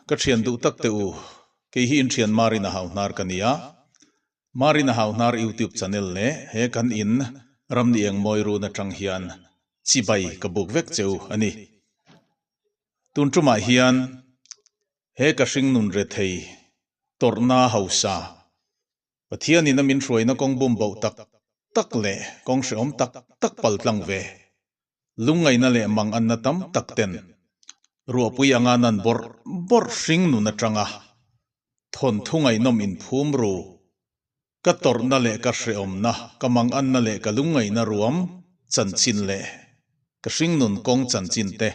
Ka thian duh tak te u, kei hi in thian Marina Hauhnar ka ni a. Marina Hauhnar YouTube channel leh he kan in Ramni Engmawi run atang hian chibai ka buk vek cheu a ni. Tun tumah hian he ka hringnun rethei tawrhna hausa Pathianin a min hruaina kawng bum boh tak tak leh kawng hrehawm tak tak pal tlang ve. Lungngaihna leh mang anna tam tak ten ruahpui anga nan bawrh bawrh hring nun atanga thawnthu ngaihnawm inphum ru. Ka tawrhna leh ka hrehawmna, ka mang anna leh ka lungngaihna ruam chanchin leh ka hring nun kawng chanchin te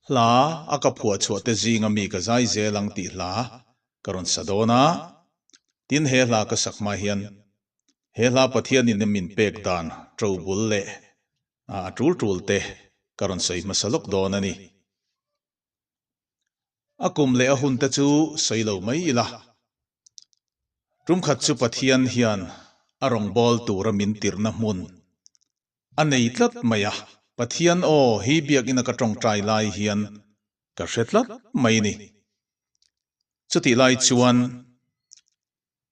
hla a ka phuah chhuah te zinga mi ka zai zel ang tih hla ka rawn sa dawn a. Tin he hla ka sak hma hian he hla Pathianin a min pek dan to bul leh a tul tul te ka rawn sawi hmasa lawk dawn a ni. A kum leh a hun te chu sawi lo mai ila. Tum khat chu Pathian hian a rawngbâwl tura min tirhna hmun a nei tlat mai a, Pathian aw hi biakina ka tawngtai lai hian ka hre tlat mai ni. Chutih lai chuan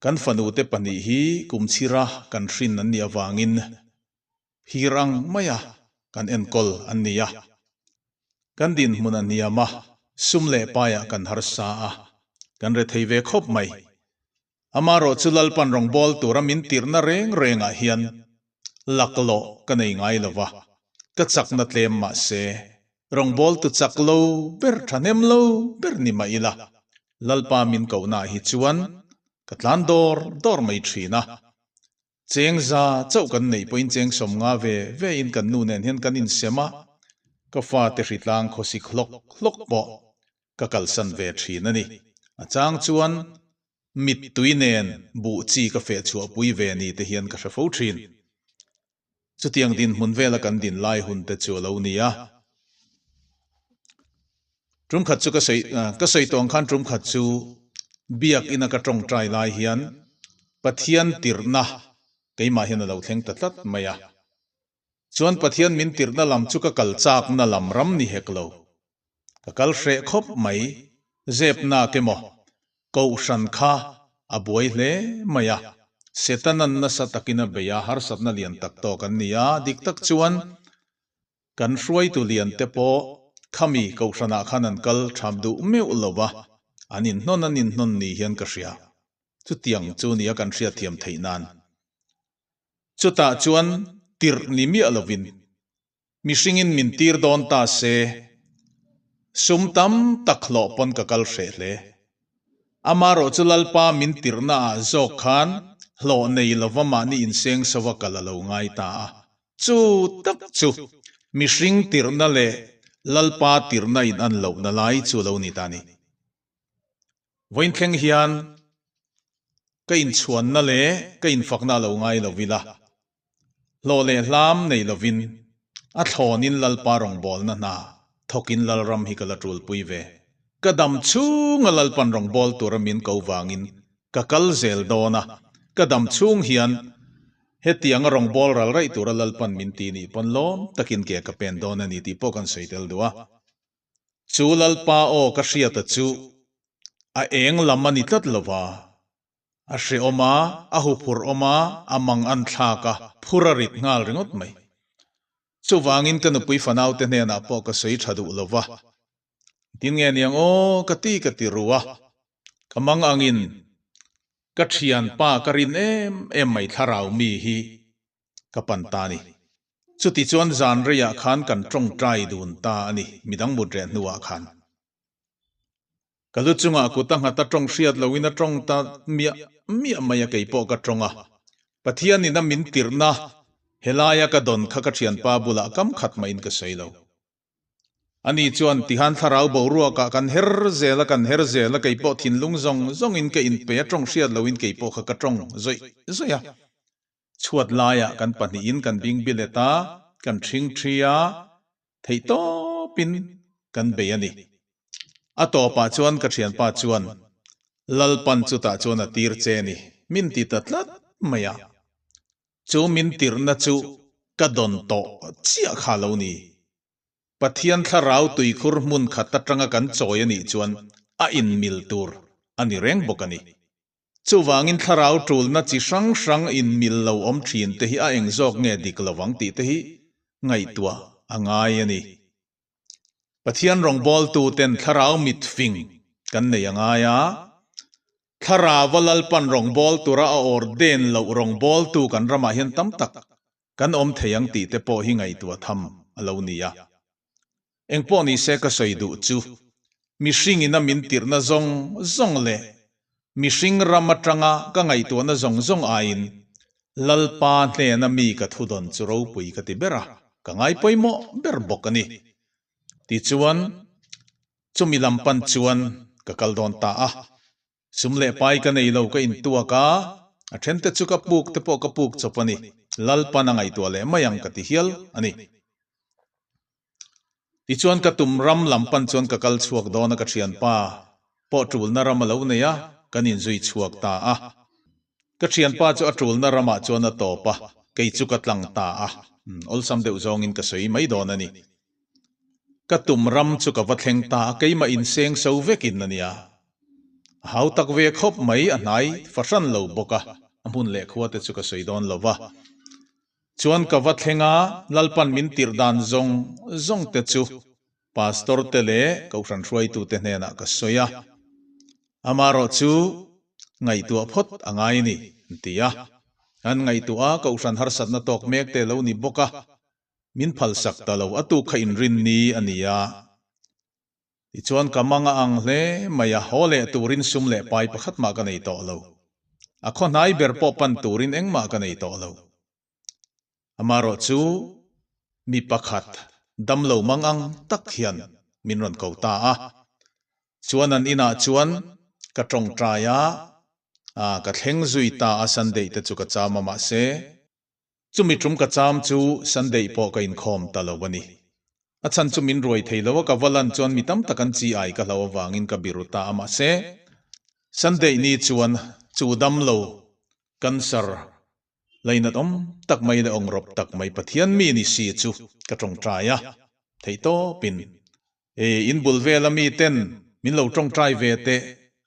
kan fanute pahnih hi kum chhira kan hrin an nih avangin phir ang maia kan enkawl an ni a. Kan dinhmun a hniam a, sum leh paiah kan harsa a, kan rethei ve khawp mai. Amarawh chu Lalpan rawngbâwl tura min tirhna reng rengah hian laklawh ka nei ngai lo va, ka chakna tlem mah se, rawngbâwltu chak lo ber thahnem lo ber ni mah ila, Lalpa min kohnaah hi chuan ka tlan dawr dawr mai thin a. Cheng za chauh kan neih pawhin cheng sawmnga ve ve in kan nu nen hian kan insem a, ka fate hritlang khawsik hlawk hlawk pawh ka kalsan ve thin a ni. A chang chuan mittui nen buh chi ka feh chhuahpui ve ni te hian ka hre fo thin. Chutiang dinhmun vela kan din lai hun te chu a lo ni a. Tum khat chu ka sawi ka sawi tawng khan tum khat chu biak ina ka tawngtai lai hian Pathian tirhna keimah hian a lo thleng ta tlat mai a. Chuan Pathian min tirhna lam chu ka kal chakna lam ram ni hek lo. Ka kal hreh khawp mai, zepnak emaw Kohhran kha a buai hle mai a, Setanan nasa takin a bei a, harsatna lian tak tawk an ni a, dik tak chuan kan hruaitu lian te pawh khami Kohhranah khan an kal tham duh meuh lo va, an inhnawn an inhnawn ni hian ka hria. Chutiang chu nia kan hriatthiam theih nan. Chutah chuan tirh ni miah lovin Mihringin min tir dawn ta se, sum tam tak hlawh pawn ka kal hreh hle. Amarawh chu Lalpa min tirhna ah zawk khan hlawh nei lova mahni inseng sova kal a lo ngai ta a. Chu tak chu mihring tirhna leh Lalpa tirhna in an lohna lai chu lo ni ta ni. Vawiin thleng hian ka inchhuanna leh ka infakna a lo ngai lo ila, hlawh leh hlam nei lovin a thlawnin Lalpa rawngbawlna hna thawkin Lalram hi ka la tulpui ve. Ka dam chhunga Lalpan rawngbâwl tura min ko vangin ka kal zel dawn a, ka dam chhung hian hetianga rawngbâwl ral raih tura Lalpan min ti nih pawn lawm takin ke ka pen dawn a ni tih pawh kan sawi tel duh a. Chu Lalpa aw ka hriata chu a eng lam a ni tlat lo va, a hrehawm a, a huphurh awm a, a mang an thlak a, phur a rit nghal ringawt mai. Chuvangin ka nupui fanaute hnenah pawh ka sawi tha duh lo va, Tin nge niang aw ka ti ka ti ru a, ka mang angin ka thianpa ka rin em em mai thlarau mi hi ka pan ta a ni. Chuti chuan zan reiah khan kan tawngtai dun ta a ni, midang mut reh hnuah khan. Ka lu chungah kut a nghat a tawng hriat loin a tawng ta miah miah mai a kei pawh ka tawng a. Pathianin a min tirhna helaia ka dawn kha ka thianpa bulah kam khat mahin ka sawi lo. Ani chuan tihan thlarau boruakah kan her zel a, kan her zel a, kei pawh thinlung zawng zawngin ka inpe a tawng hriat loin kei pawh kha ka tawng zawih zawih a. Chhuat laiah kan pahnihin kan bing bilet a, kan ṭhing ṭhi a, theih tawpin kan bei a ni. A tawpah chuan ka ṭhianpa chuan, Lalpan chutah chuan a tir che ni, min ti ta tlat mai a. Chu min tirhna chu ka dawn tawh chiah kha lo ni. Pathian thlarau tuikhur hmun khat atanga kan chawi a nih chuan a inmil tur a ni reng bawk a ni. Chuvangin thlarau tulna chi hrang hrang inmil lo awm thin te hi a eng zawk nge dik lo ang tih te hi ngaihtuah a ngai a ni. Pathian rawngbawltu ten thlarau mitfing kan nei a ngai a, thlarauva Lalpan rawngbâwl tura a ordain loh rawngbâwltu kan ramah hian tam tak kan awm thei ang tih te pawh hi ngaihtuah tham a lo ni a. Engpawh ni se ka sawi duh chu, mihringin a min tirhna zawng zawng leh mihring ram atanga ka ngaihtuahna zawng zawng aiin Lalpa hnena mi ka thudawn chu ropui ka ti ber a, ka ngai pawimawh ber bawk a ni. Tichuan, chumi lam pan chuan ka kal dawn ta a. Sum leh pai ka nei lo ka intuak a, a thente chu ka puk te pawh ka puk chawp a ni. Lalpan a ngaihtuah leh mai ang ka ti hial a ni. Tichuan ka tum ram lam pan chuan ka kal chhuak dawn a ka thianpa pawh tulna ram a lo nei a, kan inzui chhuak ta a. Ka thianpa chu a tulna ramah chuan a tawp a, kei chu ka tlang ta a, awlsam deuh zawngin ka sawi mai dawn a ni. Ka tum ram chu ka va thleng ta a, keimah inseng so vekin a nia. A hau tak ve khawp mai, a hnai fahran lo bawk a, a hmun leh khua te chu ka sawi dawn lo va. Chuan ka va thleng a, Lalpan min tirh dan zawng zawng te chu Pastor te leh Kohhran hruaitu te hnenah ka sawi a. Amaherawh chu ngaihtuah phawt a ngai ni, an ti a. An ngaihtuah a, Kohhran harsatna tawk mek te lo ni bawk a, min phalsak ta lo, a tuk kha inrin ni a ni a. Tichuan ka mang a ang hle mai a, haw leh turin sum leh pai pakhat mah ka nei tawh lo. A khaw hnai ber pawh pan turin engmah ka nei tawh lo. Amaherawh chu mi pakhat damlo mang ang tak hian min rawn ko ta a. Chuan an inah chuan ka tawngtai a, ka thleng zui ta a Sunday te chu ka cham a mahse, Chumi tum ka cham chu Sunday pawh ka inkhawm ta lo a ni. A chhan chu min ruai thei lo a, ka va lan chuan mi tam tak an chi ai ka hlo avangin ka biru ta a mahse Sunday ni chuan chu dam lo cancer lainat awm tak mai leh awngrawp tak mai Pathian mi ni si chu ka tawngtai a theihtawpin E, in bul vela mi ten min lo tawngtai ve teh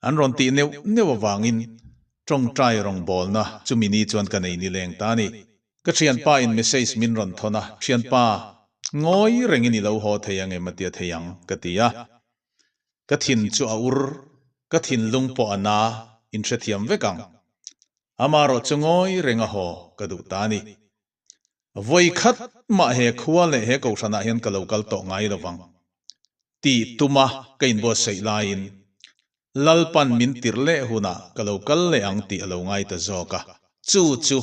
an rawn tih neuh neuh avangin tawngtai rawngbawlna chumi ni chuan ka nei ni leng ta a ni. Ka thianpa in message min rawn thawn a, Thianpa, ngawi rengin i lo haw thei angem a tia thei ang, ka ti a. Ka thin chu a ur, ka thinlung pawh a na, in hrethiam vek ang. Amaherawh chu ngawi reng a haw ka duh ta a ni. Vawi khat mah he khua leh he kohhranah hian ka lo kal tawh ngai lo vang tih tuma ka inbuatsaih laiin Lalpan min tirh leh hunah ka lo kal leh ang tih a lo ngai ta zawk a, chu chu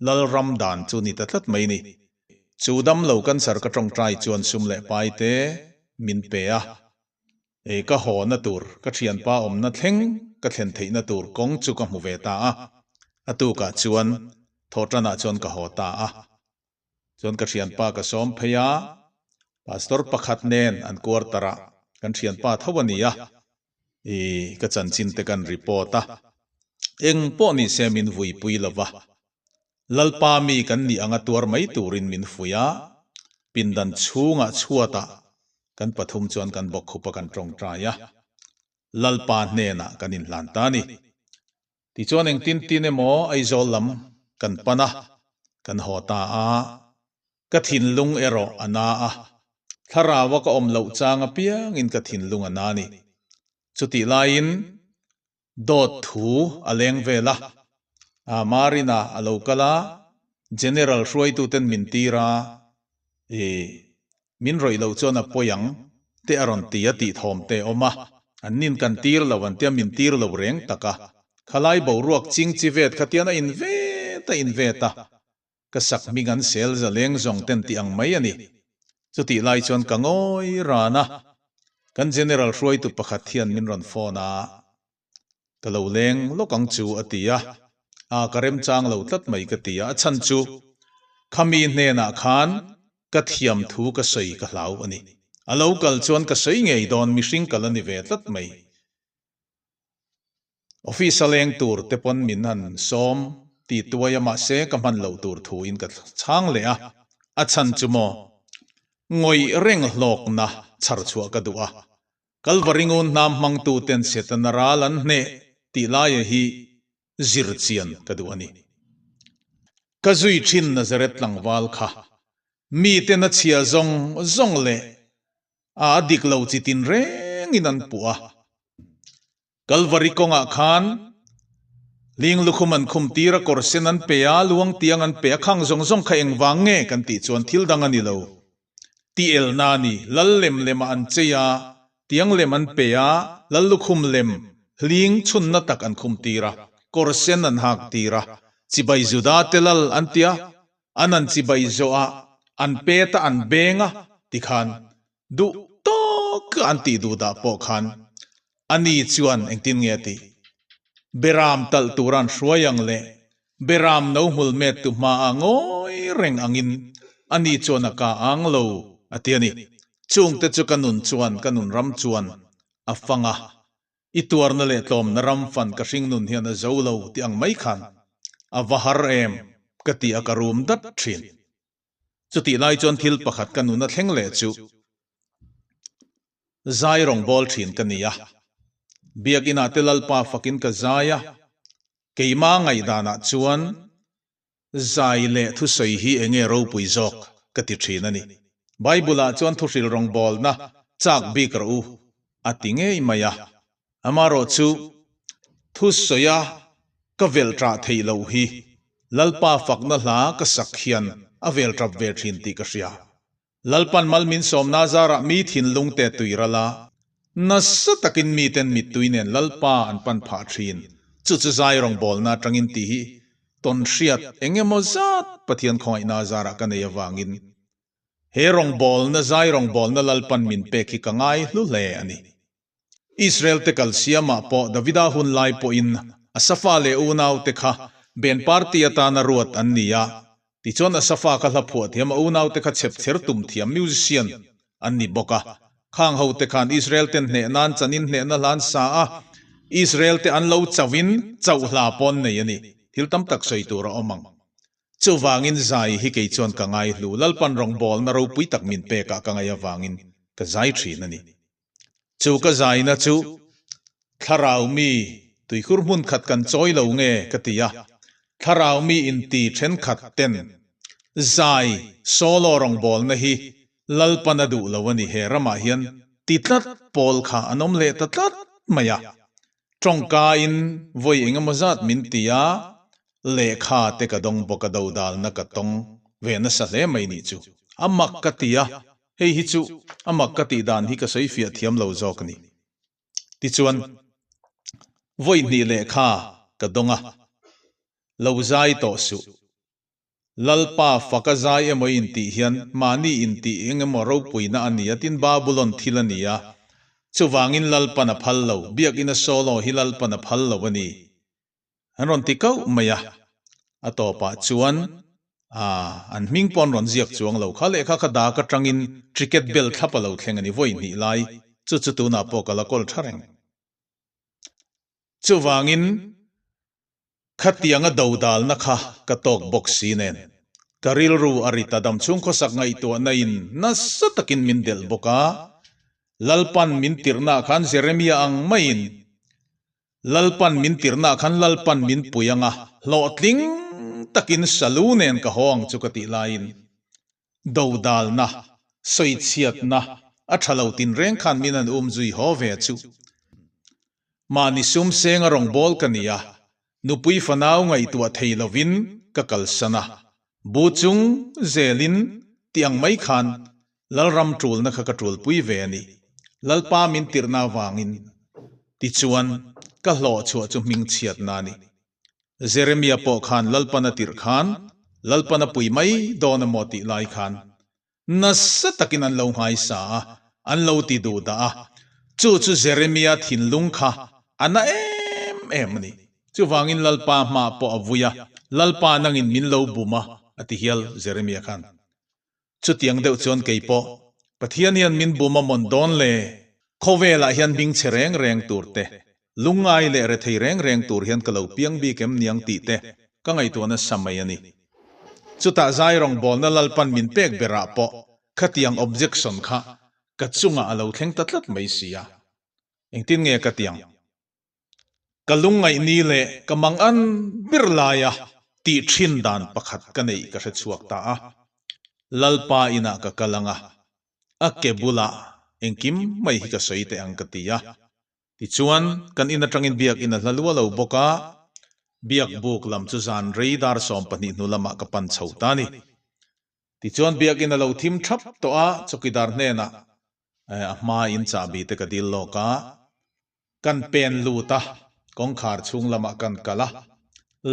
Lalram dan chu ni ta tlat mai ni. Chu damlo cancer ka tawngtai chuan sum leh pai te min pe a, ei ka hawna tur ka thianpa awmna thleng ka thlen theihna tur kawng chu ka hmu ve ta a, a tukah chuan thawhtanah chuan ka haw ta a. Chuan ka thianpa ka sawm phei a, pastor pakhat nen an quarter ah kan thianpa tho a ni a, i ka chanchin te kan report a, eng pawh ni se min vuipui lo va, Lalpa mi kan nih anga tuar mai turin min fuih a, pindan chhungah chhuatah kan pathum chuan kan bawkkhup a kan tawngtai a, Lalpa hnenah kan inhlan ta a ni. Tichuan engtin tin emaw Aizawl lam kan pan a, kan haw ta a, ka thinlung erawh a na a, thlarau a ka awm loh chang apiangin ka thinlung a na a ni. Chutih laiin dawt thu a leng vel a, a Marina a lo kal a, General hruaituten min tir a, i min rawih loh chuan a pawi ang te a rawn ti a tih thawm te a awm a, an nin kan tir lo an tia min tir lo reng tak a, khalai boruak ching chi vet kha tian a in vet a in vet a, ka sak hming an sel za leng zawng ten tih ang mai a ni. Chutih lai chuan ka ngawi ran a, kan General hruaitu pakhat hian min rawn phone a, Ka lo leng lawk ang chu a ti a, a ka remchang lo tlat mai ka ti a, a chhan chu khami hnenah khan ka thiam thu ka sawi ka hlau a ni. A lo kal chuan ka sawi ngei dawn mihring kal a ni ve tlat mai. Office a leng tur te pawn min han sawm ti tuai a mahse ka hman loh tur thu in ka chhang leh a, a chhan chu maw ngawih reng hlawkna chhar chhuah ka duh a. Kalvari ngun hnam hmangtu ten Setana ral an hneh tih laia hi zir chian ka duh a ni. Ka zui thin Nazareth tlangval kha miten a chhia zawng zawng leh a a dik lo chi tin rengin an puh a. Kalvari kawngah khan Ling lukhum an khum tir a, kawr sen an pe a, luang tiang an pe a, khang zawng zawng kha engvang nge kan tih chuan thil dang a ni lo. Ti elna a ni, lal lem lemah an chei a, tiang lem an pe a, lal lukhum lem hling chhunna tak an khum tir a, kawr sen an hak tir a, chibai Juda te lal an ti a, an an chibai zawh a, an pet a, an beng a, tikhan Duh tawk an tih duh dah pawh khan ani chuan engtin nge a tih? Beram talh tur an hruai ang leh beram no hmul met tu hma ah ngawi reng angin ani chuan a ka ang lo a ti a ni. Chungte chu ka nun chuan ka nun ram chuan a fang a, i tuarna leh tlawmna ram fan ka hring nun hian a zo lo tih ang mai khan a va har em ka ti a ka rum dat thin. Chutih lai chuan thil pakhat ka nuna thleng leh chu zai rawngbâwl ṭhin ka ni a. Biakinah te Lalpa fakin ka zai a, keimah ngaihdanah chuan zai leh thusawi hi eng nge ropui zawk ka ti ṭhin a ni. Bible-ah chuan thuhril rawngbâwlna châk bik rawh u a ti ngei mai a. Amaherawhchu, thusawia ka velṭah theih loh hi Lalpa fakna hla ka sak hian a velṭap ve ṭhin tih ka hria. Lalpan mal min sawmna zarah mi thinlung te tui ral a, nasa takin miten mittui nen Lalpa an pan phah ṭhin. Chu chu zai rawngbawlna aṭangin tih hi tawn hriat eng emaw zat Pathian khawngaihna zarah ka nei avangin he rawngbawlna zai rawngbawlna Lalpan min pek hi ka ngai hlu hle a ni. Israel te kal siamah pawh Davida hun lai pawhin Asafa leh unaute kha ben party atana ruat an ni a, tichuan Asafa kha hla phuah thiam a unaute kha chhep chher tum thiam musician an ni bawk a. Khang hote khan Israel ten hneh nan chanin hnehna hlan sa a, Israel te an lo chauhin chauh hla pawn nei a ni. Thil tam tak sawi tur a awm ang. Chuvangin zai hi kei chuan ka ngaihlu, Lalpan rawngbawlna ropui tak min pekah ka ngaih avangin ka zai thin a ni. Chu ka zaina chu thlarau mi tuikhur hmun khat kan chawi lo nge ka ti a, thlarau mi inti thenkhat ten zai solo rawngbawlna hi Lalpan a duh lo a ni he ramah hian ti tlat pawl kha an awm leh ta tlat mai a, tawngkain vawi engemaw zat min ti a, lehkha te ka dawng bawk a dodalna ka tawng ve nasa hle mai nih chu a mak ka ti a, Hei hi chu a mak ka tih dan hi ka sawi fiah thiam lo zawk a ni. Tichuan, vawi hnih lehkha ka dawng a, lo zai tawh suh. Lalpa fak a zai emaw i intih hian mahni intih eng emaw ropuina a ni a, tin Babulon thil a ni a, chuvangin Lalpan a phal lo, biakina solo hi Lalpan a phal lo a ni. An rawn ti kauh mai a, a tawpah chuan aah an hming pawh an rawn ziak chuang lo. Kha lehkha kha dak atangin ticket bel thlap a lo thleng a ni vawi hnih lai, chu chu tunah pawh ka la kawl tha reng. Chuvangin khatianga dodalna kha ka tawk bawk si nen, ka rilru a rit a dam chhung khawsak ngaihtuahna in nasa takin min delh bawk a, Lalpan min tirhnaah khan Jeremia ang maiin Lalpan min tirhnaah khan Lalpan min pui ang a, hlawhtling takin Salu nen ka haw ang chu ka tih laiin dodalna, sawichhiatna a tha lo tinreng khan min han um zui haw ve chu. Mahni sum senga rawngbâwl ka ni a, nupui fanau ngaihtuah thei lovin ka kalsan a, bu chung zelin tih ang mai khan Lalram ṭulna kha ka ṭulpui ve a ni. Lalpa min tirhna avangin tichuan ka hlawh chhuah chu hmingchhiatna a ni. Jeremia pawh khan Lalpan a tirh khan Lalpan a pui mai dawn emaw tih lai khan nasa takin an lo nghaisa a, an lo ti duh dah a. Chu chu Jeremia thinlung kha a na em em a ni. Chuvangin Lalpa hma pawh a vui a, Lalpa nangin min lo bum a, a ti hial Jeremia khan. Chutiang deuh chuan kei pawh Pathian hian min bum a mawn dawn le? Khawvelah hian hming chhe reng reng tur te, lungngai leh rethei reng reng tur hian ka lo piang bik em niang tih te ka ngaihtuah nasa mai a ni. Chutah zai rawngbawlna Lalpan min pek berah pawh khatiang objection kha ka chungah a lo thleng ta tlat mai si a. Engtin nge ka ti ang? Ka lungngaih ni leh ka mang an ber laia tih thin dan pakhat ka neih ka hre chhuak ta a. Lalpa inah ka kal ang a, a ke bulah engkim mai hi ka sawi teh ang ka ti a. Tichuan, kan in atangin biakin a hla lua lo bawk a, biak buk lam chu zan rei dar 12 hnu lamah ka pan chho ta a ni. Tichuan biakin a lo thim thap tawh a, chawkidar hnenah a hmain chahbi te ka dil lawk a, kan pen lut a, kawngkhar chhung lamah kan kal a,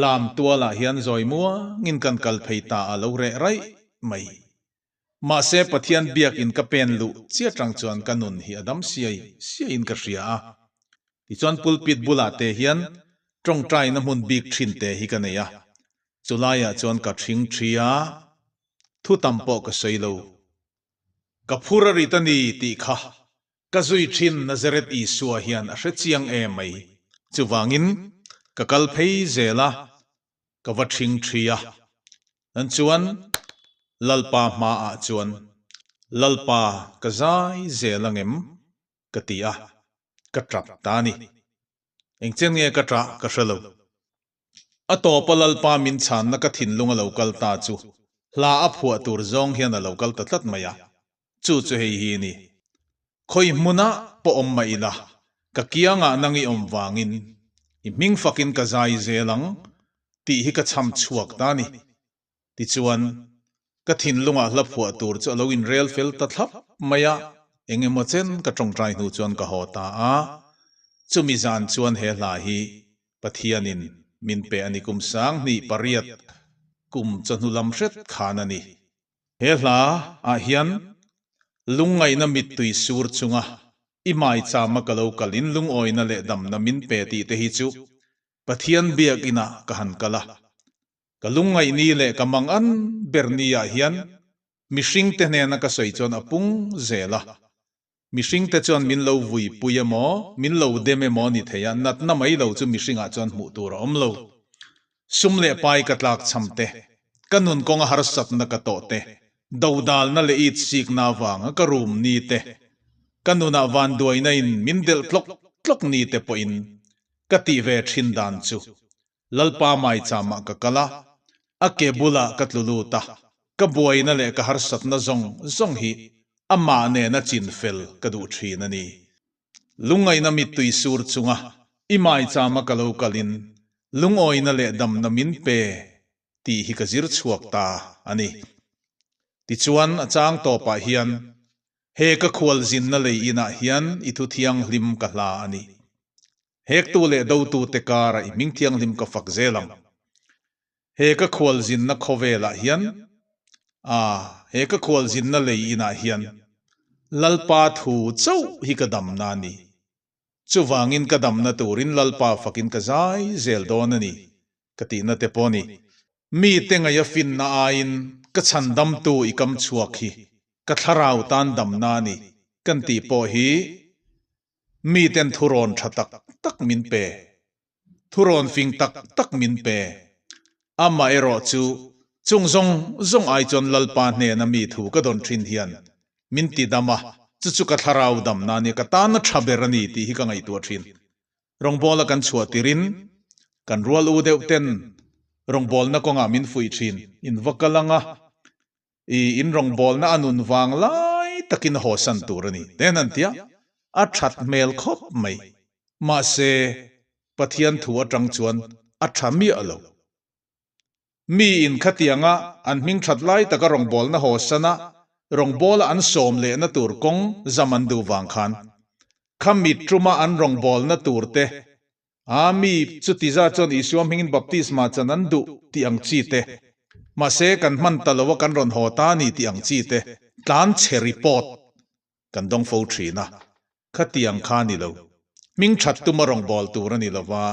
lam tualah hian zawi muangin kan kal phei ta a lo reh raih mai. Mahse Pathian biakin ka pen luh chiah tang chuan ka nun hi a dam siai siaiin ka hria a. Tichuan pulpit bulah te hian tawngtaina hmun bik thin te hi ka nei a, chulaiah chuan ka thing thi a, thu tam pawh ka sawi lo. Ka phur a rit a ni tih kha ka zui thin Nazareth Isua hian a hre chiang em mai. Chuvangin ka kal phei zel a, ka va thing thi a. Nan chuan Lalpa hmaah chuan, Lalpa ka zai zel angem? ka ti a, ka tap ta a ni. Engchen nge ka tah ka hre lo. A tawpa Lalpa min chhanna ka thinlung a lo kal ta chu hla a phuah tur zawng hian a lo kal ta tlat mai a, chu chu hei hi ni. Khawi hmunah pawh awm mah ila, ka kiangah nang i awm vangin i hming fakin ka zai zel ang tih hi ka chham chhuak ta a ni. Tichuan, ka thinlungah hla phuah tur chu a lo inrel fel ta thlap mai a, eng emaw chen ka tawngtai hnu chuan ka haw ta a. Chumi zan chuan he hla hi Pathianin min pe a ni kum 28 kum chawhnu lam hret khan a ni. He hla ah hian lungngaihna mittui sur chunga i maichama ka lo kalin lungawina leh damna min pe tih te hi chu Pathian biakinah ka han kal a. Ka lungngaih ni leh ka mang an ber ni ah hian mihring te hnena ka sawi chuan a pung zel a. Mihring te chuan min lo vui pui emaw, min lo dem emaw ni thei a, natna mai lo chu mihring ah chuan hmuh tur a awm lo. Sum leh pai ka tlak cham te, ka nun kawnga harsatna ka tawh te, dodalna leh it sikna avanga ka rum ni te, ka nunah vanduaina in min delh tlawk tlawk ni te pawhin ka tih ve thin dan chu Lalpa maicham ah ka kal a, a ke bulah ka tlu lut a, ka buaina leh ka harsatna zawng zawng hi amah nena chin fel ka duh thin a ni. Lungngaihna mittui sur chunga i maicham a ka lo kalin lungawina leh damna min pe tih hi ka zir chhuak ta a ni. Tichuan a chang tawpah hian he ka khualzinna lei inah hian i thu thianghlim ka hla a ni. Hektu leh dotute kara i hming thianghlim ka fak zel ang. He ka khualzinna khawvelah hian, a, he ka khualzinna lei inah hian Lalpa thu chauh hi ka damna a ni. Chuvangin ka damna turin Lalpa fakin ka zai zel dawn a ni, ka tihna te pawh a ni. Mite ngaih a finna aiin ka chhandamtu i kam chhuak hi ka thlarau tan damna a ni, kan tih pawh hi Miten thurawn tha tak tak min pe. Thurawn fing tak tak min pe. Amaherawh chu, chung zawng zawng ai chuan Lalpa hnena mi thu ka dawn thin hian min ti dam a, chu chu ka thlarau damna a nia, ka tana tha ber a ni tih hi ka ngaihtuah thin. Rawngbawla kan chhuah tirin kan rual u deuh ten rawngbawlna kawngah min fuih thin, in va kal ang a, I in rawngbawlna a nun vang lai takin a hawsan tur a ni, ten an ti a, a that hmel khawp mai. Mahse, Pathian thu atang chuan a tha miah lo. Mi in khatianga an hming that lai taka rawngbawlna hawsan a, rawngbawla an sawm lehna tur kawng zam an duh vang khan, kha mit tuma an rawngbawlna tur te A mi chuti zat chuan Isua hmingin baptisma chan an duh tih ang chi te, mahse kan hman ta lo a kan rawn haw ta a ni tih ang chi te tlan chhe report kan dawng fo thin a, khatiang kha a ni lo. Hming that tuma rawngbâwl tur a ni lo va,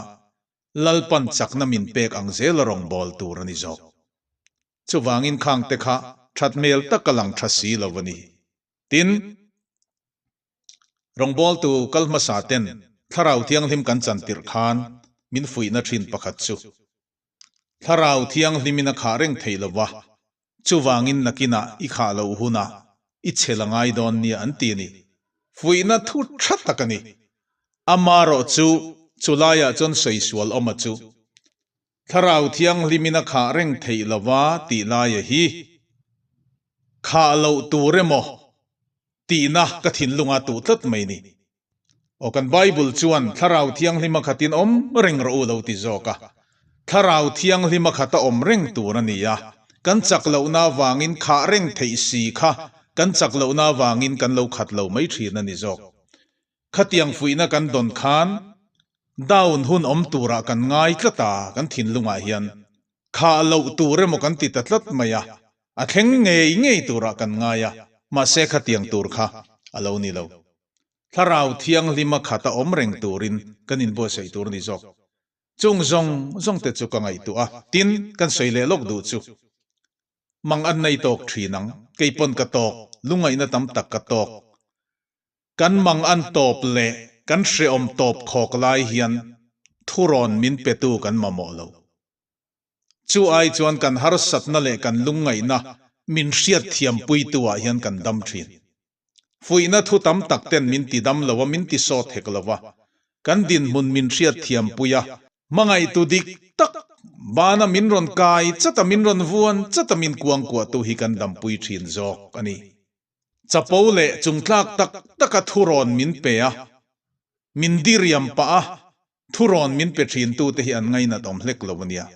Lalpan chakna min pek ang zela rawngbâwl tur a ni zawk. Chuvangin khangte kha that hmel taka lang tha si lo a ni. Tin. Rawngbawltu kal hmasa ten Thlarau Thianghlim kan chan tirh khan min fuihna thin pakhat chu, Thlarau Thianghlimin a khah reng theih lo va, chuvangin nakinah i khah loh hunah i chhel a ngai dawn nia an ti a ni. Fuihna thu tha tak a ni. Amarawhchu, chulaiah chuan sawi sual awma chu Thlarau Thianghlimin a khah reng theih lova tih laia hi khah loh tur emaw tihna ka thinlunga tuh tlat mai ni. Aw kan Bible chuan Thlarau Thianghlima khatin awm reng rawh u lo ti zawk a. Thlarau Thianghlima khata awm reng tur a ni a, kan chak lohna avangin khah reng theih si kha kan chak lohna avangin kan lo khat lo mai thin a ni zawk. Khatiang fuihna kan dawn khan down hun awm turah kan ngai tlat a, kan thinlungah hian khah loh tur emaw kan ti ta tlat mai a, a thleng ngei ngei turah kan ngai a, mahse khatiang tur kha a lo ni lo. Thlarau Thianghlima khata awm reng turin kan inbuatsaih tur a ni zawk. Chung zawng zawng te chu ka ngaihtuah a, tin kan sawi leh lawk duh chu. Mang an nei tawk thin ang, keipawn ka tawk, lungaihna tam tak ka tawk. Kan mang an tawp leh kan hreawm tawp khawk lai hian thurawn min petu kan mamawh lo. Chu ai chuan kan harsatna leh kan lungngaihna min hriatthiam puitu ah hian kan dam thin. Fuihna thu tam tak ten min ti dam lo a, min ti sawt hek lo a. Kan dinhmun min hriatthiam pui a, hmangaihtu dik tak bana min rawn kai chat a, min rawn vuan chat a min kuangkuahtu hi kan dampui thin zawk a ni. Chapo leh chungtlak tak taka thurawn min pe a, min diriam pah a, thurawn min pe thintute hi an ngainat awm hlek lo a nia.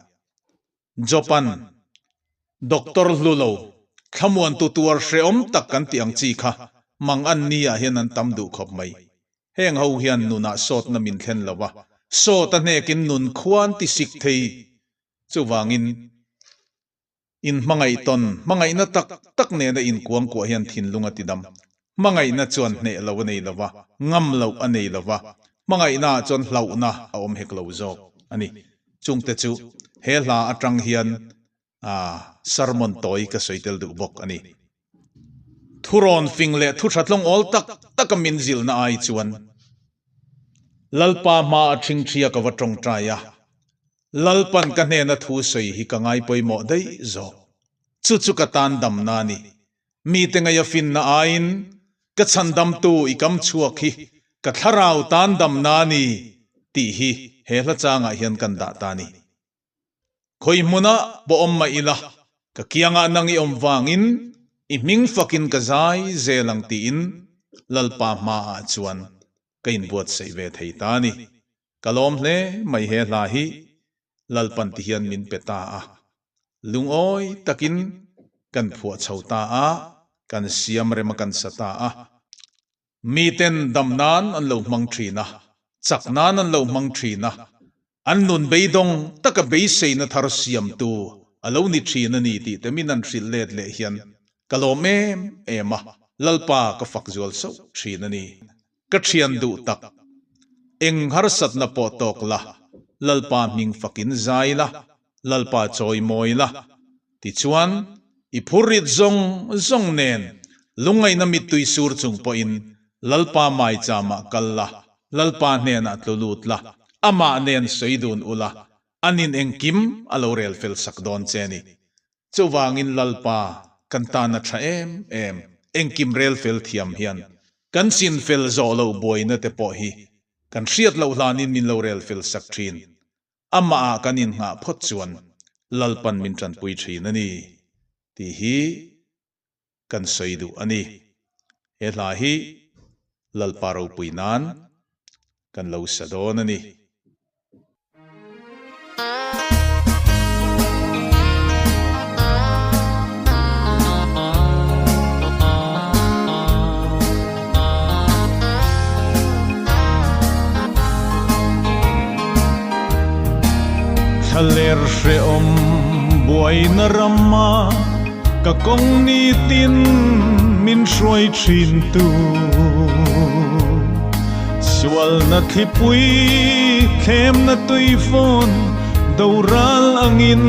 Jopan, Doctor Hlulo, thlamuantu tuar hrehawm tak kan tih ang chi kha mang an ni ah hian an tam duh khawp mai. Heng ho hian nunah sawtna min thlen lo a, sawt a hnekin nun khuan ti sik thei. Chuvangin. Inhmangaihtawn, hmangaihna tak tak nena inkuangkuah hian thinlung a tidam. Hmangaihna chuan hneh lo a nei lo va, ngam loh a nei lo va, hmangaihnaah chuan hlauhna a awm hek lo zawk a ni. Chungte chu he hla atang hian sermon tawi ka sawi tel duh bawk a ni. Thurawn fing leh thu tha tlawngawl tak taka min zilhna ai chuan Lalpa hma a ṭhingṭhia ka va ṭawngṭai a, Lalpan ka hnena thu sawi hi ka ngai pawimawh daih zawk. Chu chu ka tan damna a ni. Mite ngaia finna aiin ka chhandamtu i kam chhuak hi ka thlarau tan damna a ni tih hi he hla changah hian kan dah ta a ni. Khawi hmunah pawh awm mah ila, ka kiangah nang i awm vangin i hming fakin ka zai zel ang tiin Lalpa hmaah chuan ka inbuatsaih ve thei ta a ni. Ka lawm hle mai he hla hi Lalpan ti hian min pe ta a. Lungawi takin kan phuah chho ta a, kan siam rem a kan sa ta a. Miten dam nan an lo hmang thin a, chak nan an lo hmang thin a, an nun beidawng taka beiseina thar siamtu a lo ni thin a ni tih te min an hrilh let leh hian ka lawm em em a, Lalpa ka fak zual sauh thin a ni. Ka thian duh tak, eng harsatna pawh tawk la, Lalpa hming fakin zai la, Lalpa chawi mawi la, Tichuan, i phurrit zawng zawng nen lungngaihna mittui sur chung pawhin Lalpa maicham-ah kal la, Lalpa hnenah tlu lut la, amah nen sawi dun ula, an in engkim a lo rel fel sak dawn che a ni. Chuvangin Lalpa kan tan a tha em em, engkim rel fel thiam hian kan chin fel zawh loh buaina te pawh hi kan hriat loh hlanin min lo rel fel sak thin. Amah ah kan innghah phawt chuan Lalpan min tanpui thin a ni tih hi kan sawi duh a ni. He hla hi Lalpa ropui nan kan lo sa dawn a ni. Thlaler hrehawm buaina rama ka kawng nitin min hruai thin tu. Sualna thlipui thlemna tuifawn doral angin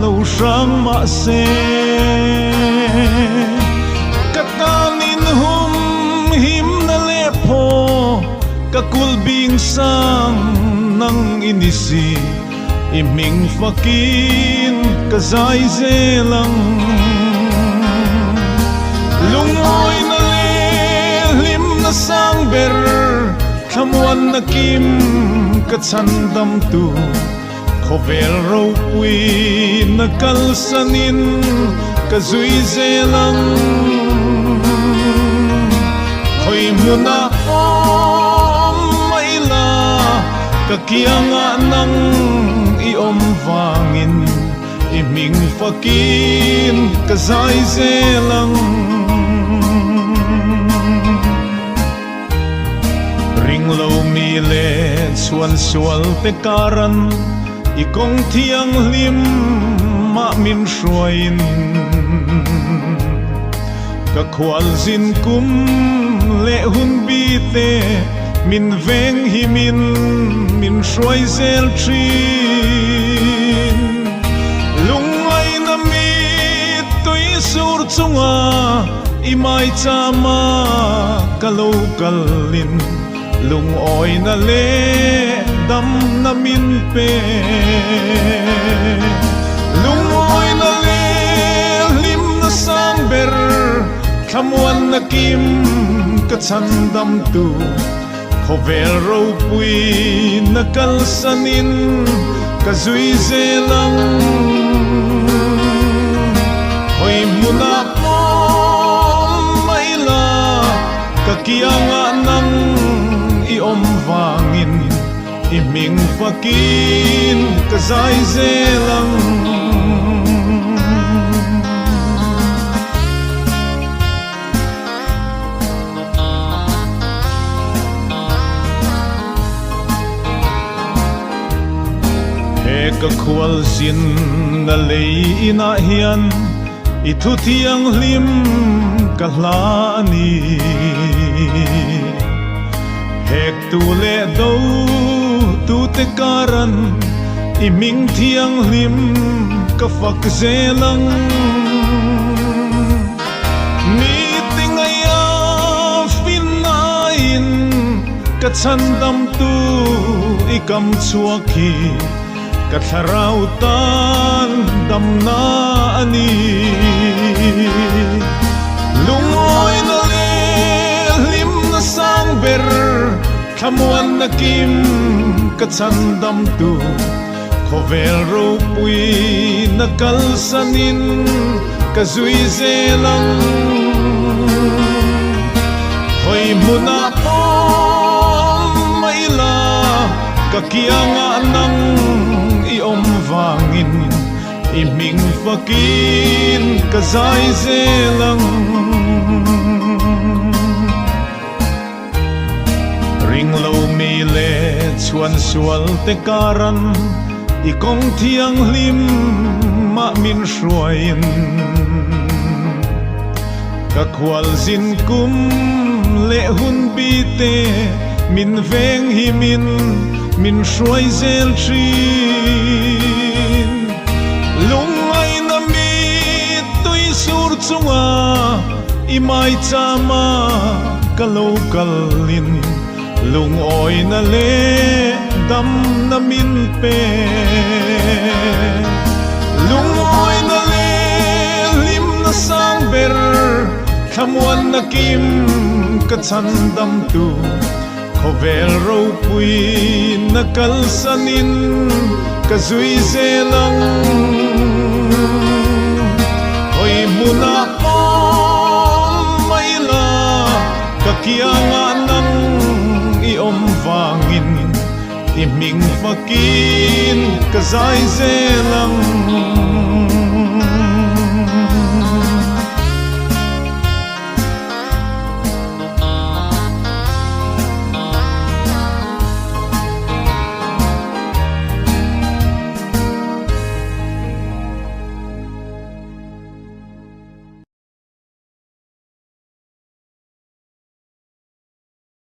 lo hrang mah se. Ka tanin hum himna leh phaw ka kulh bing sang nang i ni si, i hming fakin ka zai zel ang. Lungawina leh hlimna sang ber. Thlamuanna kim ka chhandamtu Khawvel ropui na kalsanin ka zui zel ang. Khawi hmunah awm mai la, ka kiangah nang i awm vangin i hming fakin ka zai zel ang. Ringlo mi leh chhuan sual te karan i kawng thianghlim mah min hruaiin ka khual zin kum leh hun bi te min veng himin min hruai zel thin. Lungngaina mi tui sur chunga I maichama ka lo kalin lungawina leh damna min pe. Lungawina leh hlimna sang ber thlamuanna kim ka chhandamtu khawvel ropui na kalsanin ka zui zel ang. Hawi hmunah pawm mai la, ka kiangah nang i awm vangin i hming fakin ka zai zel ang. He ka khual zin na lei inah hian i thu thianghlim ka hla a ni. Hek tu leh do tu te karan i hming thianghlim ka fak zel ang. Mi tingaia finnain ka chhandamtu i kam chhuak hi ka thlarau tan damna a ni. Lungawina leh hlimna sang ber thlamuanna kim ka chhandamtu Khawvel ropui na kalsanin ka zui zel ang. Hawi hmunah pawm mai la, ka kiangah nang i awm vangin i hming fakin ka zai zel ang. Ringlo mi leh chhuan sual te karan i kawng thianghlim mah min hruaiin ka khual zin kum leh hun bi te min veng himin min hruai zel thin. Lungngaina mi tui sur chunga I maichama ka lo kalin lungawina leh damna min pe. Lungawina leh hlimna sang ber thlamuanna kim ka chhandamtu khawvel ropui na kalsanin ka zui zel ang. Hawi hmunah pawm mai la, ka kiangah nang i awm vangin i hming fakin ka zai zel ang.